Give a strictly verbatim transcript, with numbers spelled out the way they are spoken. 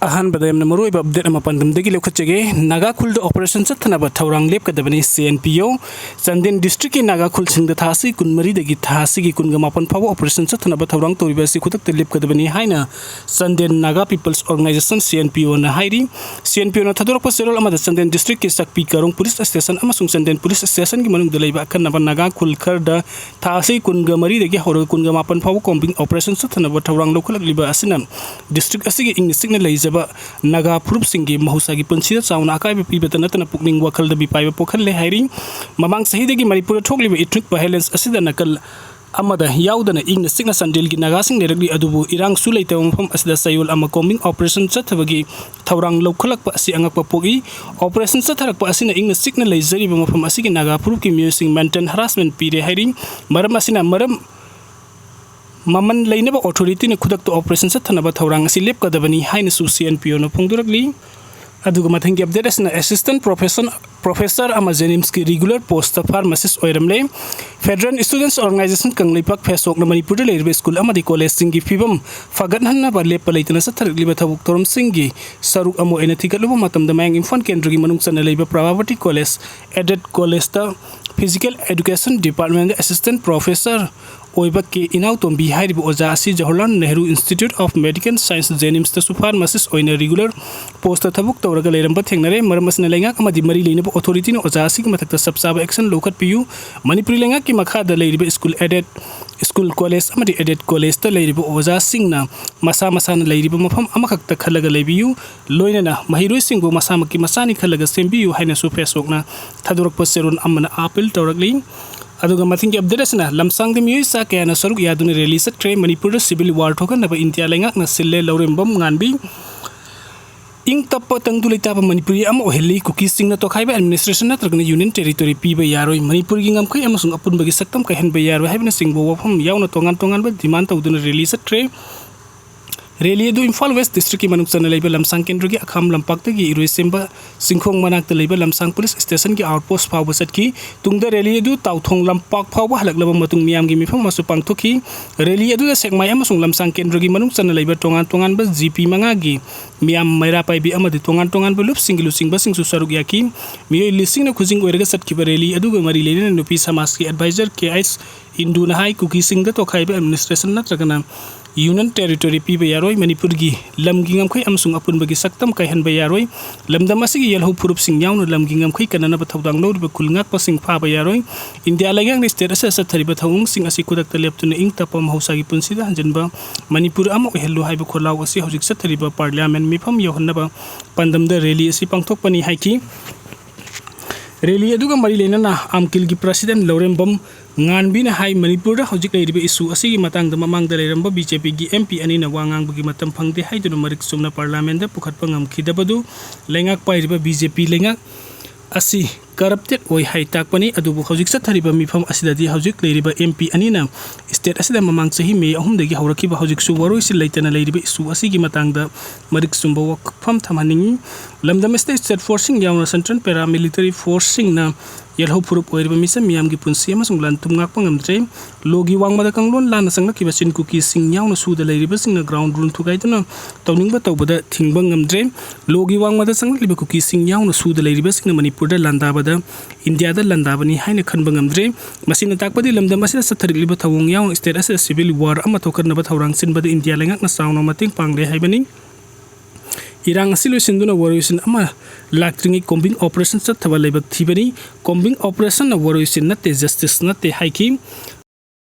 ꯑꯍꯥꯟꯕꯗ ꯌꯥꯝꯅ ꯃꯔꯨꯑꯣꯏꯕ ꯑꯞꯗꯦꯠ ꯑꯃ ꯄꯥꯟꯗꯝꯗꯒꯤ ꯂꯧꯈꯠꯆꯒꯦ꯫ ꯅꯥꯒꯥ ꯈꯨꯜꯗ ꯑꯣꯄꯔꯦꯁꯟ ꯆꯠꯊꯅꯕ ꯊꯧꯔꯥꯡ ꯂꯦꯞꯀꯗꯕꯅꯤ, ꯁꯤ ꯑꯦꯟ ꯄꯤ ꯑꯣ꯫ ꯆꯥꯟꯗꯦꯜ ꯗꯤꯁꯇ꯭ꯔꯤꯛꯀꯤ ꯅꯥꯒꯥ ꯈꯨꯜꯁꯤꯡꯗ ꯊꯥ ꯑꯁꯤ ꯀꯨꯟꯃꯔꯤꯗꯒꯤ ꯊꯥ ꯑꯁꯤꯒꯤ ꯀꯨꯟꯒ ꯃꯥꯄꯟ ꯐꯥꯎꯕ ꯑꯣꯄꯔꯦꯁꯟ ꯆꯠꯊꯅꯕ ꯊꯧꯔꯥꯡ ꯇꯧꯔꯤꯕ ꯑꯁꯤ ꯈꯨꯗꯛꯇ ꯂꯦꯞꯀꯗꯕꯅꯤ ꯍꯥꯏꯅ Chandel Naga peoples organisation, C N P ꯑꯣꯅ ꯍꯥꯏꯔꯤ꯫ ꯁꯤ ꯑꯦꯟ ꯄꯤ ꯑꯣꯅ ꯊꯥꯗꯣꯔꯛꯄ ꯆꯦꯔꯣꯜ ꯑꯃꯗ ꯆꯥꯟꯗꯦꯜ ꯗꯤꯁꯇ꯭ꯔꯤꯛꯀꯤ ꯆꯥꯛꯄꯤ ꯀꯥꯔꯣꯡ ꯄꯨꯂꯤꯁ ꯁ꯭ꯇꯦꯁꯟ ꯑꯃꯁꯨꯡ ꯆꯥꯟꯗꯦꯜ ꯄꯨꯂꯤꯁ ꯁ꯭ꯇꯦꯁꯟꯒꯤ ꯃꯅꯨꯡꯗ ꯂꯩꯕ ꯑꯈꯟꯅꯕ ꯅꯥꯒꯥ ꯈꯨꯜ ꯈꯔꯗ ꯊꯥ ꯑꯁꯤ ꯀꯨꯟꯒ ꯃꯔꯤꯗꯒꯤ ꯍꯧꯔꯒ ꯀꯨꯟꯒ ꯃꯥꯄꯟ ꯐꯥꯎꯕ ꯀꯣꯝꯕꯤꯡ ꯑꯣꯄꯔꯦꯁꯟ ꯆꯠꯊꯅꯕ ꯊꯧꯔꯥꯡ ꯂꯧꯈꯠꯂꯛꯂꯤꯕ ꯑꯁꯤꯅ ꯗꯤꯁꯇ꯭ꯔꯤꯛ ꯑꯁꯤꯒꯤ ꯏꯪꯅ ꯆꯤꯛꯅ ꯂꯩꯖꯕ ꯅꯥꯒꯥ ꯐꯨꯔꯨꯞꯁꯤꯡꯒꯤ ꯃꯍꯧꯁꯥꯒꯤ ꯄꯨꯟꯁꯤꯗ ꯆꯥꯎꯅ ꯑꯀꯥꯏꯕ ꯄꯤꯕꯇ ꯅꯠꯇꯅ ꯄꯨꯛꯅꯤꯡ ꯋꯥꯈꯜꯗ ꯃꯤꯄꯥꯏꯕ ꯄꯣꯛꯍꯜꯂꯦ ꯍꯥꯏꯔꯤ꯫ ꯃꯃꯥꯡ ꯆꯍꯤꯗꯒꯤ ꯃꯅꯤꯄꯨꯔꯗ ꯊꯣꯛꯂꯤꯕ ꯏꯊꯅꯤꯛ ꯚꯥꯏꯑꯣꯂꯦꯟꯁ ꯑꯁꯤꯗ ꯅꯥꯀꯜ ꯑꯃꯗ ꯌꯥꯎꯗꯅ ꯏꯪꯅ ꯆꯤꯛꯅ ꯆꯥꯟꯗꯦꯜꯒꯤ ꯅꯥꯒꯥꯁꯤꯡ ꯂꯩꯔꯛꯂꯤ, ꯑꯗꯨꯕꯨ ꯏꯔꯥꯡꯁꯨ ꯂꯩꯇꯕ ꯃꯐꯝ ꯑꯁꯤꯗ ꯆꯌꯣꯜ ꯑꯃ ꯀꯣꯝꯕꯤꯡ ꯑꯣꯄꯔꯦꯁꯟ ꯆꯠꯊꯕꯒꯤ ꯊꯧꯔꯥꯡ ꯂꯧꯈꯠꯂꯛꯄ ꯑꯁꯤ ꯑꯉꯛꯄ ꯄꯣꯛꯏ꯫ ꯑꯣꯄꯔꯦꯁꯟ ꯆꯠꯊꯔꯛꯄ ꯑꯁꯤꯅ ꯏꯪꯅ ꯆꯤꯛꯅ ꯂꯩꯖꯔꯤꯕ ꯃꯐꯝ ꯑꯁꯤꯒꯤ ꯅꯥꯒꯥ ꯐꯨꯔꯨꯞꯀꯤ ꯃꯤꯑꯣꯏꯁꯤꯡ ꯃꯦꯟꯇꯦꯜ ꯍꯔꯥꯁꯃꯦꯟ ꯄꯤꯔꯦ ꯍꯥꯏꯔꯤ꯫ ꯃꯔꯝ ꯑꯁꯤꯅ ꯃꯔꯝ ꯃꯃꯜ ꯂꯩꯅꯕ ꯑꯣꯊꯣꯔꯤꯇꯤꯅ ꯈꯨꯗꯛꯇ ꯑꯣꯄꯔꯦꯁꯟ ꯆꯠꯊꯅꯕ ꯊꯧꯔꯥꯡ ꯑꯁꯤ ꯂꯦꯞꯀꯗꯕꯅꯤ ꯍꯥꯏꯅꯁꯨ ꯁꯤ ꯑꯦꯟ ꯄꯤ ꯑꯣꯅ ꯐꯣꯡꯗꯣꯔꯛꯂꯤ꯫ ꯑꯗꯨꯒ ꯃꯊꯪꯒꯤ ꯑꯞꯗꯦꯠ ꯑꯁꯤꯅ ꯑꯦꯁꯤꯁꯇꯦꯟꯠ ꯄ꯭ꯔꯣꯐꯦꯁꯟ-, ꯄ꯭ꯔꯣꯐꯦꯁꯔ ꯑꯃ ꯖꯦꯅꯤꯝꯁꯀꯤ ꯔꯤꯒꯨꯂꯔ ꯄꯣꯁꯇ ꯐꯥꯔꯃꯥꯁꯤꯁ ꯑꯣꯏꯔꯝꯂꯦ꯫ ꯐꯦꯗꯔꯦꯜ ꯏꯁꯇꯨꯗꯦꯟꯠꯁ ꯑꯣꯔꯒꯅꯥꯏꯖꯦꯁꯟ ꯀꯪꯂꯩꯄꯥꯛ, ꯐꯦꯁꯣꯛꯅ ꯃꯅꯤꯄꯨꯔꯗ ꯂꯩꯔꯤꯕ ꯁ꯭ꯀꯨꯜ ꯑꯃꯗꯤ ꯀꯣꯂꯦꯖꯁꯤꯡꯒꯤ ꯐꯤꯕꯝ ꯐꯒꯠꯍꯟꯅꯕ ꯂꯦꯞꯄ ꯂꯩꯇꯅ ꯆꯠꯊꯔꯛꯂꯤꯕ ꯊꯕꯛ ꯊꯧꯔꯝꯁꯤꯡꯒꯤ ꯁꯔꯨꯛ ꯑꯃ ꯑꯣꯏꯅ ꯊꯤꯒꯠꯂꯨꯕ ꯃꯇꯝꯗ ꯃꯌꯥꯡ ꯏꯝꯐꯥꯜ ꯀꯦꯟꯗ꯭ꯔꯒꯤ ꯃꯅꯨꯡ ꯆꯟꯅ ꯂꯩꯕ ꯄ꯭ꯔꯚꯥꯕꯇꯤ ꯀꯣꯂꯦꯖ, ꯑꯦꯗꯦꯗ ꯀꯣꯂꯦꯖꯇ ꯐꯤꯖꯤꯀꯦꯜ ꯑꯦꯗꯨꯀꯦꯁꯟ ꯗꯤꯄꯥꯔꯠꯃꯦꯟꯗ ꯑꯦꯁꯤꯁꯇꯦꯟꯠ ꯄ꯭ꯔꯣꯐꯦꯁꯔ ꯑꯣꯏꯕ ꯀꯦ ꯏꯅꯥꯎꯇꯣꯝꯕꯤ ꯍꯥꯏꯔꯤꯕ ꯑꯣꯖꯥ ꯑꯁꯤ Jawaharlal Nehru Institute of Medical Science, ꯖꯦꯅꯤꯝꯁꯇꯁꯨ ꯐꯥꯔꯃꯥꯁꯤꯁ ꯑꯣꯏꯅ ꯔꯤꯒꯨꯂꯔ ꯄꯣꯁꯇ ꯊꯕꯛ ꯇꯧꯔꯒ ꯂꯩꯔꯝꯕ ꯊꯦꯡꯅꯔꯦ꯫ ꯃꯔꯝ ꯑꯁꯤꯅ ꯂꯩꯉꯥꯛ ꯑꯃꯗꯤ ꯃꯔꯤ ꯂꯩꯅꯕ ꯑꯣꯊꯣꯔꯤꯇꯤꯅ ꯑꯣꯖꯥ ꯑꯁꯤꯒꯤ ꯃꯊꯛꯇ ꯆꯞ ꯆꯥꯕ ꯑꯦꯛꯁꯟ ꯂꯧꯈꯠꯄꯤꯌꯨ꯫ ꯃꯅꯤꯄꯨꯔꯤ ꯂꯩꯉꯥꯛꯀꯤ ꯃꯈꯥꯗ ꯂꯩꯔꯤꯕ ꯁ꯭ꯀꯨꯜ ꯑꯦꯗꯦꯗ ꯁ꯭ꯀꯨꯜ, ꯀꯣꯂꯦꯖ ꯑꯃꯗꯤ ꯑꯦꯗꯦꯗ ꯀꯣꯂꯦꯖꯇ ꯂꯩꯔꯤꯕ ꯑꯣꯖꯥꯁꯤꯡꯅ ꯃꯁꯥ ꯃꯁꯥꯅ ꯂꯩꯔꯤꯕ ꯃꯐꯝ ꯑꯃꯈꯛꯇ ꯈꯜꯂꯒ ꯂꯩꯕꯤꯌꯨ꯫ ꯂꯣꯏꯅꯅ ꯃꯍꯩꯔꯣꯏꯁꯤꯡꯕꯨ ꯃꯁꯥꯃꯛꯀꯤ ꯃꯆꯥꯅꯤ ꯈꯜꯂꯒ ꯁꯦꯝꯕꯤꯌꯨ ꯍꯥꯏꯅꯁꯨ ꯐꯦꯁꯣꯛꯅ ꯊꯥꯗꯣꯔꯛꯄ ꯆꯦꯔꯣꯜ ꯑꯃꯅ ꯑꯥꯄꯤꯜ ꯇꯧꯔꯛꯂꯤ꯫ ꯑꯗꯨꯒ ꯃꯊꯪꯒꯤ ꯑꯞꯗꯦꯠ ꯑꯁꯤꯅ ꯂꯝꯁꯥꯡꯗ ꯃꯤꯑꯣꯏ ꯆꯥ ꯀꯌꯥꯅ ꯁꯔꯨꯛ ꯌꯥꯗꯨꯅ ꯔꯦꯂꯤ ꯆꯠꯈ꯭ꯔꯦ꯫ ꯃꯅꯤꯄꯨꯔꯗ ꯁꯤꯚꯤꯜ ꯋꯥꯔ ꯊꯣꯛꯍꯟꯅꯕ ꯏꯟꯗꯤꯌꯥ ꯂꯩꯉꯥꯛꯅ ꯁꯤꯜꯂꯦ꯫ ꯂꯧꯔꯦꯝꯕꯝ ꯉꯥꯟꯕꯤ꯫ ꯏꯪ ꯇꯞꯄ ꯇꯪꯗꯨ ꯂꯩꯇꯥꯕ ꯃꯅꯤꯄꯨꯔꯤ ꯑꯃ ꯑꯣꯏꯍꯜꯂꯤ꯫ ꯀꯨꯀꯤꯁꯤꯡꯅ ꯇꯣꯈꯥꯏꯕ ꯑꯦꯗꯃꯤꯅꯤꯁꯇ꯭ꯔꯦꯁꯟ ꯅꯠꯇ꯭ꯔꯒꯅ ꯌꯨꯅꯤꯌꯟ ꯇꯦꯔꯤꯇꯣꯔꯤ ꯄꯤꯕ ꯌꯥꯔꯣꯏ꯫ ꯃꯅꯤꯄꯨꯔꯒꯤ ꯉꯝꯈꯩ ꯑꯃꯁꯨꯡ ꯑꯄꯨꯟꯕꯒꯤ ꯁꯛꯇꯝ ꯀꯥꯏꯍꯟꯕ ꯌꯥꯔꯣꯏ ꯍꯥꯏꯕꯅꯆꯤꯡꯕ ꯋꯥꯐꯝ ꯌꯥꯎꯅ ꯇꯣꯉꯥꯟ ꯇꯣꯉꯥꯟꯕ ꯗꯤꯃꯥꯟ ꯇꯧꯗꯨꯅ ꯔꯦꯂꯤ ꯆꯠꯈ꯭ꯔꯦ꯫ ꯔꯦꯂꯤ ꯑꯗꯨ ꯏꯝꯐꯥꯜ ꯋꯦꯁ ꯗꯤꯁꯇ꯭ꯔꯤꯛꯀꯤ ꯃꯅꯨꯡ ꯆꯟꯅ ꯂꯩꯕ ꯂꯝꯁꯥꯡ ꯀꯦꯟꯗ꯭ꯔꯒꯤ ꯑꯈꯥꯝ ꯂꯝꯄꯥꯛꯇꯒꯤ ꯏꯔꯣꯏꯁꯦꯝꯕ ꯆꯤꯡꯈꯣꯡ ꯃꯅꯥꯛꯇ ꯂꯩꯕ ꯂꯝꯁꯥꯡ ꯄꯨꯂꯤꯁ ꯁ꯭ꯇꯦꯁꯟꯒꯤ ꯑꯥꯎꯠ ꯄꯣꯁ ꯐꯥꯎꯕ ꯆꯠꯈꯤ꯫ ꯇꯨꯡꯗ ꯔꯦꯂꯤ ꯑꯗꯨ ꯇꯥꯎꯊꯣꯡ ꯂꯝꯄꯥꯛ ꯐꯥꯎꯕ ꯍꯜꯂꯛꯂꯕ ꯃꯇꯨꯡ ꯃꯤꯌꯥꯝꯒꯤ ꯃꯤꯐꯝ ꯑꯃꯁꯨ ꯄꯥꯡꯊꯣꯛꯈꯤ꯫ ꯔꯦꯂꯤ ꯑꯗꯨꯗ ꯁꯦꯛꯃꯥꯏ ꯑꯃꯁꯨꯡ ꯂꯝꯁꯥꯡ ꯀꯦꯟꯗ꯭ꯔꯒꯤ ꯃꯅꯨꯡ ꯆꯟꯅ ꯂꯩꯕ ꯇꯣꯉꯥꯟ ꯇꯣꯉꯥꯟꯕ ꯖꯤ ꯄꯤ ꯃꯉꯥꯒꯤ ꯃꯤꯌꯥꯝ, ꯃꯩꯔꯥ ꯄꯥꯏꯕꯤ ꯑꯃꯗꯤ ꯇꯣꯉꯥꯟ ꯇꯣꯉꯥꯟꯕ ꯂꯨꯞꯁꯤꯡꯒꯤ ꯂꯨꯆꯤꯡꯕꯁꯤꯡꯁꯨ ꯁꯔꯨꯛ ꯌꯥꯈꯤ꯫ ꯃꯤꯑꯣꯏ ꯂꯤꯁꯤꯡꯅ ꯈꯨꯖꯤꯡ ꯑꯣꯏꯔꯒ ꯆꯠꯈꯤꯕ ꯔꯦꯂꯤ ꯑꯗꯨꯒ ꯃꯔꯤ ꯂꯩꯅꯅ ꯅꯨꯄꯤ ꯁꯃꯥꯖꯀꯤ ꯑꯦꯗꯚꯥꯏꯖꯔ ꯀꯦ ꯑꯩꯆ ꯏꯟꯗꯨꯅ ꯍꯥꯏ, ꯀꯨꯀꯤꯁꯤꯡꯗ ꯇꯣꯈꯥꯏꯕ ꯑꯦꯗꯃꯤꯅꯤꯁꯇ꯭ꯔꯦꯁꯟ ꯅꯠꯇ꯭ꯔꯒꯅ ꯌꯨꯅꯤꯌꯟ ꯇꯦꯔꯤꯇꯣꯔꯤ ꯄꯤꯕ ꯌꯥꯔꯣꯏ, ꯃꯅꯤꯄꯨꯔꯒꯤ ꯂꯝꯒꯤ ꯉꯝꯈꯩ ꯑꯃꯁꯨꯡ ꯑꯄꯨꯟꯕꯒꯤ ꯁꯛꯇꯝ ꯀꯥꯏꯍꯟꯕ ꯌꯥꯔꯣꯏ, ꯂꯝꯗꯝ ꯑꯁꯤꯒꯤ ꯌꯦꯜꯍꯧ ꯐꯨꯔꯨꯞꯁꯤꯡ ꯌꯥꯎꯅ ꯂꯝꯒꯤ ꯉꯝꯈꯩ ꯀꯟꯅꯅꯕ ꯊꯧꯗꯥꯡ ꯂꯧꯔꯤꯕ ꯈꯨꯜ ꯉꯥꯛꯄꯁꯤꯡ ꯐꯥꯕ ꯌꯥꯔꯣꯏ, ꯏꯟꯗꯤꯌꯥ ꯂꯩꯉꯥꯛꯅ ꯁ꯭ꯇꯦꯠ ꯑꯁꯤꯗ ꯆꯠꯊꯔꯤꯕ ꯊꯧꯑꯣꯡꯁꯤꯡ ꯑꯁꯤ ꯈꯨꯗꯛꯇ ꯂꯦꯞꯇꯨꯅ ꯏꯪ ꯇꯞꯄ ꯃꯍꯧꯁꯥꯒꯤ ꯄꯨꯟꯁꯤꯗ ꯍꯟꯖꯤꯟꯕ ꯃꯅꯤꯄꯨꯔ ꯑꯃ ꯑꯣꯏꯍꯜꯂꯨ ꯍꯥꯏꯕ ꯈꯣꯜꯂꯥꯎ ꯑꯁꯤ ꯍꯧꯖꯤꯛ ꯆꯠꯊꯔꯤꯕ ꯄꯥꯔꯂꯤꯌꯥꯃꯦꯟ ꯃꯤꯐꯝ ꯌꯧꯍꯟꯅꯕ ꯄꯥꯟꯗꯝꯗ ꯔꯦꯂꯤ ꯑꯁꯤ ꯄꯥꯡꯊꯣꯛꯄꯅꯤ ꯍꯥꯏꯈꯤ꯫ ꯔꯦꯂꯤ ꯑꯗꯨꯒ ꯃꯔꯤ ꯂꯩꯅꯅ ꯑꯥꯝꯀꯤꯜꯒꯤ ꯄ꯭ꯔꯁꯤꯗꯦꯟ ꯂꯧꯔꯦꯝꯕꯝ ꯉꯥꯟꯕꯤꯅ ꯍꯥꯏ, ꯃꯅꯤꯄꯨꯔꯗ ꯍꯧꯖꯤꯛ ꯂꯩꯔꯤꯕ ꯏꯁꯨ ꯑꯁꯤꯒꯤ ꯃꯇꯥꯡꯗ ꯃꯃꯥꯡꯗ ꯂꯩꯔꯝꯕ ꯕꯤ ꯖꯦ ꯄꯤꯒꯤ ꯑꯦꯝ ꯄꯤ ꯑꯅꯤꯅ ꯋꯥ ꯉꯥꯡꯕꯒꯤ ꯃꯇꯝ ꯐꯪꯗꯦ ꯍꯥꯏꯗꯨꯅ ꯃꯔꯤꯛ ꯆꯨꯝꯅ ꯄꯥꯔꯂꯤꯌꯥꯃꯦꯟꯗ ꯄꯨꯈꯠꯄ ꯉꯝꯈꯤꯗꯕꯗꯨ ꯂꯩꯉꯥꯛ ꯄꯥꯏꯔꯤꯕ ꯕꯤ ꯖꯦ ꯄꯤ ꯂꯩꯉꯥꯛ ꯑꯁꯤ ꯀꯔꯞꯇꯦꯠ ꯑꯣꯏ ꯍꯥꯏ ꯇꯥꯛꯄꯅꯤ꯫ ꯑꯗꯨꯕꯨ ꯍꯧꯖꯤꯛ ꯆꯠꯊꯔꯤꯕ ꯃꯤꯐꯝ ꯑꯁꯤꯗꯗꯤ ꯍꯧꯖꯤꯛ ꯂꯩꯔꯤꯕ ꯑꯦꯝ ꯄꯤ ꯑꯅꯤꯅ ꯁ꯭ꯇꯦꯠ ꯑꯁꯤꯗ ꯃꯃꯥꯡ ꯆꯍꯤ ꯃꯦ ꯑꯍꯨꯝꯗꯒꯤ ꯍꯧꯔꯛꯈꯤꯕ ꯍꯧꯖꯤꯛꯁꯨ ꯋꯥꯔꯣꯏꯁꯤꯟ ꯂꯩꯇꯅ ꯂꯩꯔꯤꯕ ꯏꯁꯨ ꯑꯁꯤꯒꯤ ꯃꯇꯥꯡꯗ ꯃꯔꯤꯛ ꯆꯨꯝꯕ ꯋꯥꯐꯝ ꯊꯝꯍꯟꯅꯤꯡꯏ꯫ ꯂꯝꯗꯝ ꯑꯁꯤꯗ ꯁ꯭ꯇꯦꯠ ꯐꯣꯔꯁꯁꯤꯡ ꯌꯥꯎꯅ ꯁꯦꯟꯇ꯭ꯔꯦꯜ ꯄꯦꯔꯥꯃꯤꯂꯤꯇꯔꯤ ꯐꯣꯔꯁꯁꯤꯡꯅ ꯌꯦꯜꯍꯧ ꯐꯨꯔꯨꯞ ꯑꯣꯏꯔꯤꯕ ꯃꯤꯆꯝ ꯃꯤꯌꯥꯝꯒꯤ ꯄꯨꯟꯁꯤ ꯑꯃꯁꯨꯡ ꯂꯟ ꯊꯨꯝ ꯉꯥꯛꯄ ꯉꯝꯗ꯭ꯔꯦ꯫ ꯂꯣꯒꯤ ꯋꯥꯡꯃꯗ ꯀꯥꯡꯂꯣꯟ ꯂꯥꯟꯅ ꯆꯪꯂꯛꯈꯤꯕ ꯆꯤꯟ ꯀꯨꯀꯤꯁꯤꯡ ꯌꯥꯎꯅ ꯁꯨꯗ ꯂꯩꯔꯤꯕꯁꯤꯡꯅ ꯒ꯭ꯔꯥꯎꯟ ꯔꯨꯜ ꯊꯨꯒꯥꯏꯗꯨꯅ ꯇꯧꯅꯤꯡꯕ ꯇꯧꯕꯗ ꯊꯤꯡꯕ ꯉꯝꯗ꯭ꯔꯦ꯫ ꯂꯣꯒꯤ ꯋꯥꯡꯃꯗ ꯆꯪꯂꯛꯂꯤꯕ ꯀꯨꯀꯤꯁꯤꯡ ꯌꯥꯎꯅ ꯁꯨꯗ ꯂꯩꯔꯤꯕꯁꯤꯡꯅ ꯃꯅꯤꯄꯨꯔꯗ ꯂꯥꯟꯗꯥꯕꯗ ꯏꯟꯗꯤꯌꯥꯗ ꯂꯥꯟꯗꯥꯕꯅꯤ ꯍꯥꯏꯅ ꯈꯟꯕ ꯉꯝꯗ꯭ꯔꯦ꯫ ꯃꯁꯤꯅ ꯇꯥꯛꯄꯗꯤ ꯂꯝꯗꯝ ꯑꯁꯤꯗ ꯆꯠꯊꯔꯛꯂꯤꯕ ꯊꯧꯑꯣꯡ ꯌꯥꯎꯅ ꯁ꯭ꯇꯦꯠ ꯑꯁꯤꯗ ꯁꯤꯚꯤꯜ ꯋꯥꯔ ꯑꯃ ꯊꯣꯛꯍꯟꯅꯕ ꯊꯧꯔꯥꯡ ꯁꯤꯟꯕꯗ ꯏꯟꯗꯤꯌꯥ ꯂꯩꯉꯥꯛꯅ ꯆꯥꯎꯅ ꯃꯇꯦꯡ ꯄꯥꯡꯂꯦ ꯍꯥꯏꯕꯅꯤ꯫ ꯏꯔꯥꯡ ꯑꯁꯤ ꯂꯣꯏꯁꯤꯟꯗꯨꯅ ꯋꯥꯔꯣꯏꯁꯤꯟ ꯑꯃ ꯂꯥꯛꯇ꯭ꯔꯤꯉꯩ ꯀꯣꯝꯕꯤꯡ ꯑꯣꯄꯔꯦꯁꯟ ꯆꯠꯊꯕ ꯂꯥꯏꯕꯛ ꯊꯤꯕꯅꯤ꯫ ꯀꯣꯝꯕꯤꯡ ꯑꯣꯄꯔꯦꯁꯟꯅ ꯋꯥꯔꯣꯏꯁꯤꯟ ꯅꯠꯇꯦ, ꯖꯁꯇꯤꯁ ꯅꯠꯇꯦ ꯍꯥꯏꯈꯤ꯫